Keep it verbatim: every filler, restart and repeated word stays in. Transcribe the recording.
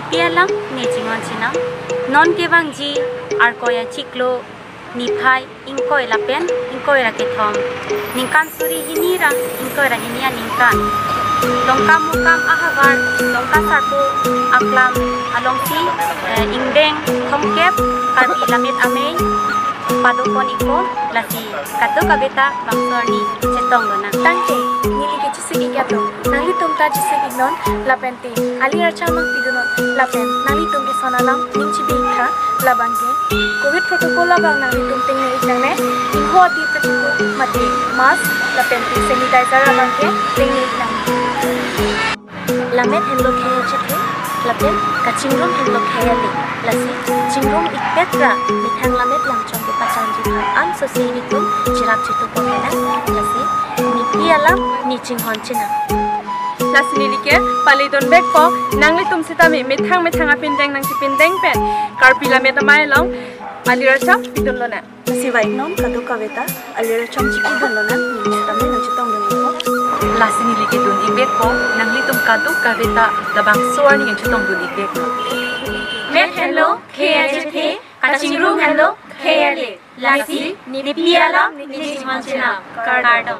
Nepi alam ne chinghon chenam. Non kevangji Arkoi achiklo niphai ingkoi lapen ingkoi ra kethom, ningkan suri hini ra ingkoi ra hini aningkan, Dongkamukam ahavar Dongka Sarpo aklam alongsi, eh, ingdeng thomkep Karbi Lammet Amei padopon ikpo, lasi kadokave ta bangso arni chetong lonang. Tangte, neli kechesik ik atum, nanglitum ta chesik iknon, lapen te alir acham abang pidunnon, lapen nanglitum eson alam ning chibi iktha, labang ke Covid protocol abang nanglitum tengne ik nangne, ingho ati protocol mate mask lapen te sanitizer abang ke tengne ik nangne. Lammet henlo khei achethe, lapen kachingrum henlo khei ale, lasi chingrum ikpet ra methang lammet lamchom kepachanji aphan anso si ilitum cherap chetupon henang, lasi nepi alam ne chinghon chenam. Lasi neli ke paledun vekpo, nanglitum sitame methang methang apindeng nangchipindeng pen Karbi Lammet Amei along alir acham pidun lonang. Lasi vek non kadokave ta alir acham chipidun lonang, neli sitame nangchetongdun ikpo. Lasi neli kedun ik vekpo, nanglitum kadokave ta labangso arni nangchetongdun ik vek non. Lammet henlo khei achethe, kachingrum henlo khei ale, lasi nepi alam ne chinghon chenam. Kardom.